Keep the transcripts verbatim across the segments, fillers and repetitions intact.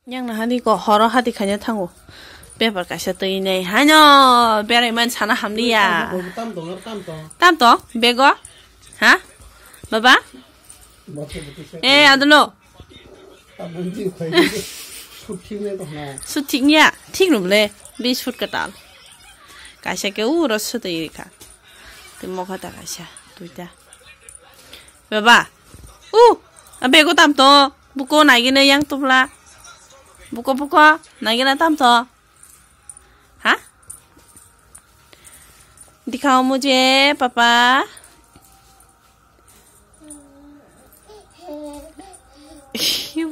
Yang na hani ko horo hati khanya thango. Paper kaisa twi nei. Hano, berai man sana hamliya. Tam to, tam to. Tam to, bego. Ha? Baba? Eh, adulo. Suthik niya, thik no bole, biscuit katal. Kaisa ke u ro sutwi rikha. Te mokha ta kaisa, tuita. Baba. U, abe ko tam to. Buko naigene yang tubla. Buko, buko, naigena tam to. Ha? Dikhao mujhe, papa.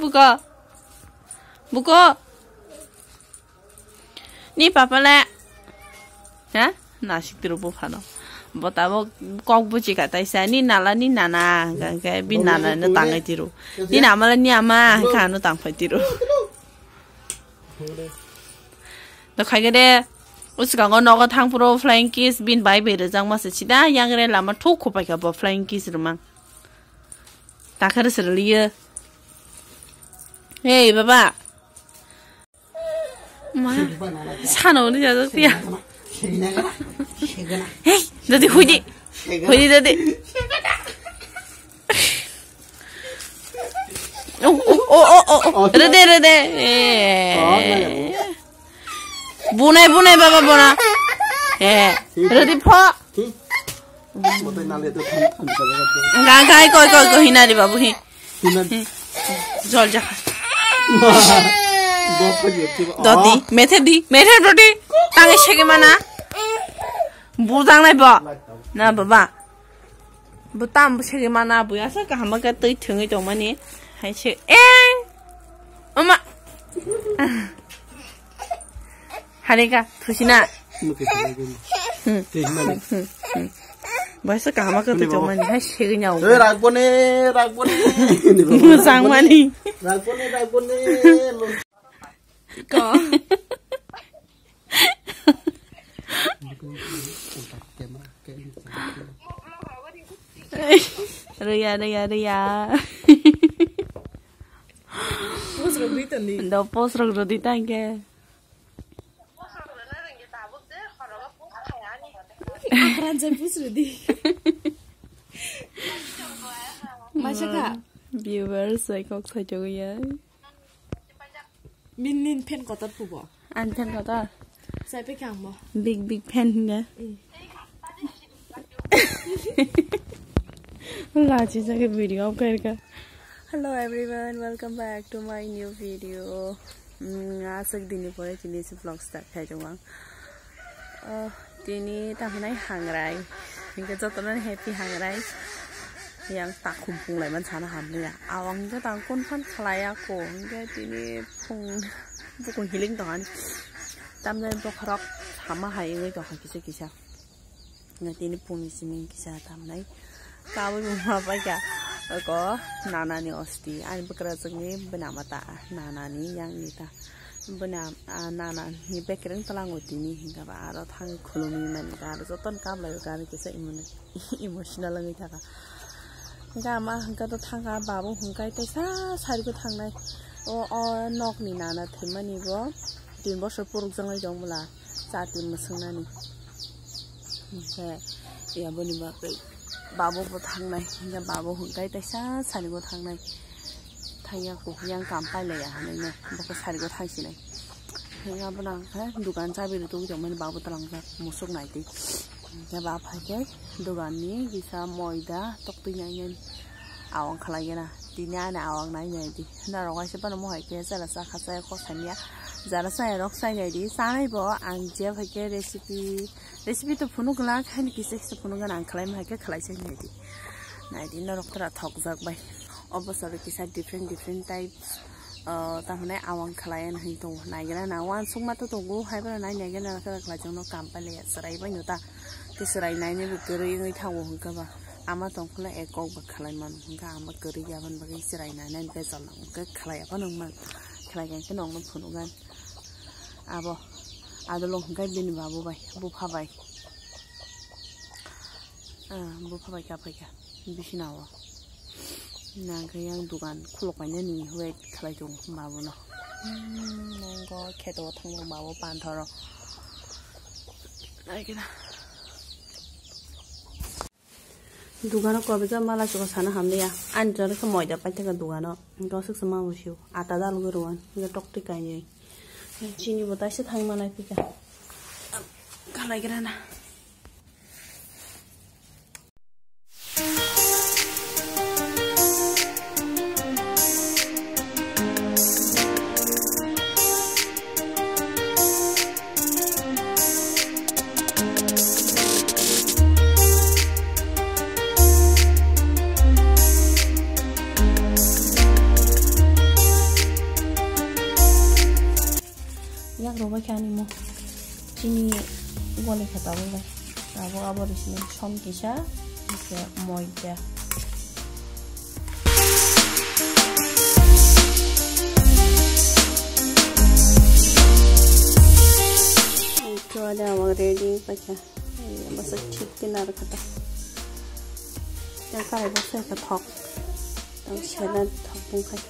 Buko. Buko. Ni papa le. Ha? Nasik tiru buphano. Bo tabok kok buchi ka taisa. Ni nala ni nana. Hingke, hingke bi nana no tangai tiru. Ni nama le ni ama. Hingke ano tangpai tiru. Do khaigede, uskango nogo thangphuru flying kiss bin bai bai rijak masa sida yangre lama thuk khupaikha bo flying kiss rwmang. Takhar srwliyo. Hey, baba. Ma, sano ni jajak tiya. Hey, dadi huidi. Huidi dadi. Oh, oh, oh, oh, oh, oh. Rede, rede. Eh. Bunai, bunai, baba, buna. Eh, rede pho. Ga, ga, koi, koi, koi, hinari, babu, hi. Jol ja. Dodi, methe di, methe dodi. Tangi sege mana. Bujang nai bo. Na, baba. Bo tam bo sege mana, bo asa kaham ke twi thwngwi tongmani. Hai se, eh. Oma. Harika, thusina. Hmm. Bo asa kaham ke twi tongmani. Hai sege nyao. Eh, ragbone, ragbone. Mujang mani. Ragbone, ragbone. Ko. Rwya, rwya, rwya. Post rok rwdi toni. Do post rok rwdi ta hingke. Akran jai post rwdi. Masa ka? Viewers, sai kok sai chogwi ya. Bini fan kotor phubo. Ani fan kotor? Sai pe khe ang bo. Big, big fan hinga. Mm. Lachi jage video off khairka. Hello everyone, welcome back to my new video. Mm, aswk dini pore tini se vlog start khai tongo ang. Oh, tini tamo nai hangrai. Hingke jotono happy hangrai. Yang takhum phung lai man sana hamliya. Awang hingke tang kun phan khlai ako. Hingke tini phung bukung hiling tongan. Tamjani bokhorok sama hai wngwi tongkha kisa kisa. Hingke tini phungni simi kisa tamnai. Kabui bo ma paikha. Oko nanani osti. Ani bwkrajwkni bwna mata. Nanani yangni ta. Bwna, ah, nana ni bekereng tlango tini hingke ba aro thang khulumwi mani ka aro jotono kablai o gari kisa emo-, emotional wngwi thaka. Hingke ama hingke to thangka babu hingke teisa sarigo thangnai o, o nokni nana thwimani bo tin bosor purukjaknai tong bwla chati mwswngnani. Hingke ya boni bagwi babu bo thangnai, hingke babu hingke teisa sarigo thangnai. Thangya kok yang kam pailaiya hinwi no bokhe sarigo thangsinai. Hingke abono ang khe dukan chabi rwtugwi tongmani babu twlangjak musuk naitwi. Hingke ba phaikhe dukanni kisa moida toktwi nainani awang khlaigena. Tini ani awang nainai di. Norok waisa phano mohai khe jara chakha chaya kok saniya. Jara chaya rok chainai di. Chanai bo ang je phaikhe recipe, recipe to phunuk glak haini kisa kisa phunukgana ang khlaima hai khe khlai chainai di. Naidi norok tara thokjak bai. O bosoro kisa different different types, ah, tamhinai awang khlai ani hinwi tongo. Naigena na uansukma to tongo, hai phano nai naigena khe khlai chwngno kam pailaiya, chwrai baino ta. Tei chwrai nainai bo kwrwi wngwi thango hwnkhe ba. Ama tongkhe ekok ba khlai mano hwnkhe ama kwrwi ya aboni bagwi chwrai nainai bejal nango hwnkhe khlai ya phano wngmano. Khlai khe nongno phunukgani. Abo adolo hwnkhe bini babu bai, bupha bai. Ah, bupha bai ka phaikha bisina o. Nangkhe yang dukan khulok painani wait khlai tongo babono. Hmm, nangkhe kheto thangma babo panthoro. Naikhe na. Dukano kwbangma mala chukha sana hamliya. Ani jora khe moida paithaka dukano. Gosok se ma musio. Ata dalgwi rwan. Ga tokti kainwi. Chini bo taisa thangma nai pika. Khalai grana. Yak rwbai khe ani mo. Chini goli khe tabuk bai. Tabuk abo risini som kisa, hwnkhe moida. Ito ada awang ready pacha. Masa chicken ar kata. Yang kare bo sai ka thok. Tang sela thok bung khai.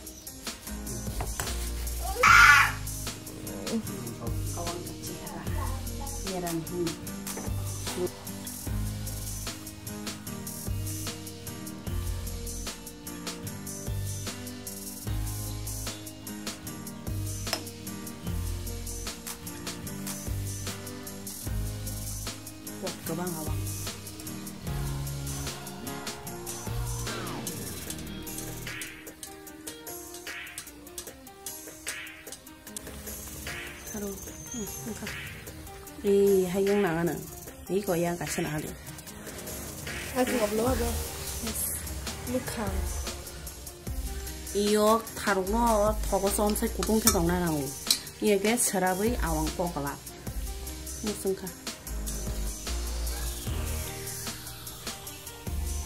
Kwbang awang. Aro, hmm, wngkha. Ee, hai yang nang ano. Ee, ko yang kaisa nang ano. Aku upload abo. Yes. Mwkhang. Iyo tharukno thogo chomsai kutung khe tongna nango. Iya khe serabai awang kokla. Muchungkha.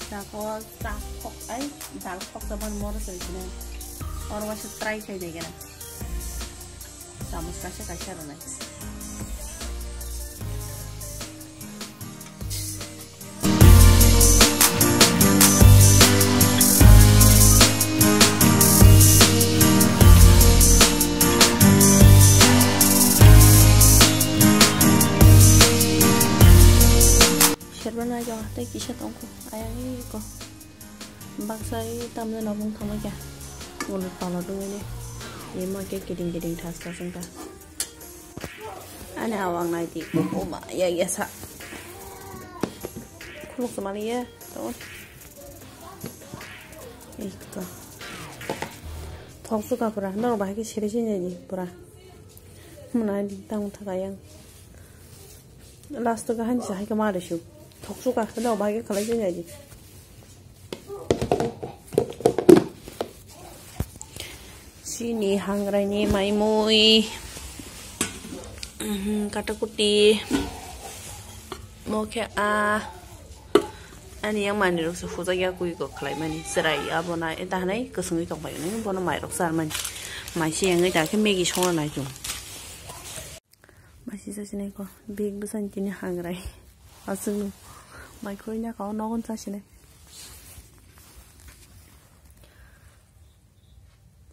Tako tak kok ai dal kok jaman moro soi kene. Oro waisa try khai dai kena. Samus kaisa kaisa rwnai. Serba nai jong tei kisa tongkho ayang ko. Baksa i tamni nokmung thangma kya. Ulo tolo dungwi ni. Imo khe kiting kiting thas thas wngkha. Ani awang nai di. Oma ya ya sa. Khuluk se mali ya. To. Ikka. Thok suka pura. Norok bahai khe siri sini di pura. Muna di tang thaka yang. Last o gahani sahai khe ma rwsio. Thok suka khe norok bahai khe khlai sini di. Chini hangraini maimui, mhm, katakuti, mokhe a, ani yang manwi rok se hujak ya kui kok khlai mani, chwrai abo na, eta hanai kwswngwi tong pai, bono mai rok char mani, mai se yangwi ta khe Maggie songna nai chwng. Mai sisa sinai ko, big bwsani tini hangrai. Aswkno mai khurui nya kao nogon cha sinai.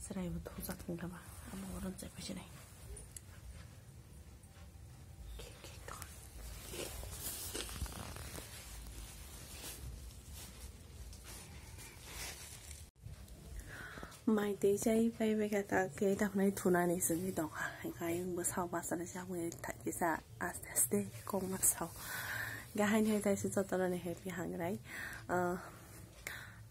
Chwrai bo thujak wngkha ba, amo oro chai paisinai. Mai twi chai pai bai kha, kha khe ta hwnwi thunani simi tongkha. Hwnkhe ayang bwsao bachana se aboni thai kisa aste aste kok ma sao. Khe haini hai taisa jotono ni happy hangrai. Ah,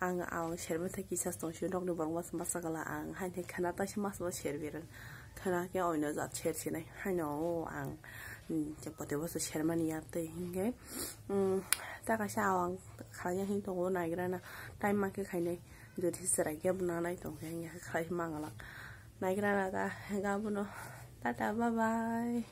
ang, ang sermani thai kisa tong si nokni borok masa masa kala ang haini khana taisa masa masa serbiran. Khana khe oino jat ser sinai. Haino ang, mm, je pote boso sermani ya tei hinkhe, mm, ta kaisa awang khalai ya hin tongo naigrana time ma khe khainai. Jodi chwrai khe bo nanai tongkhe, wngya khe khlai mangala. Naigra na ta, hwnkhe abono. Tata, bye bye.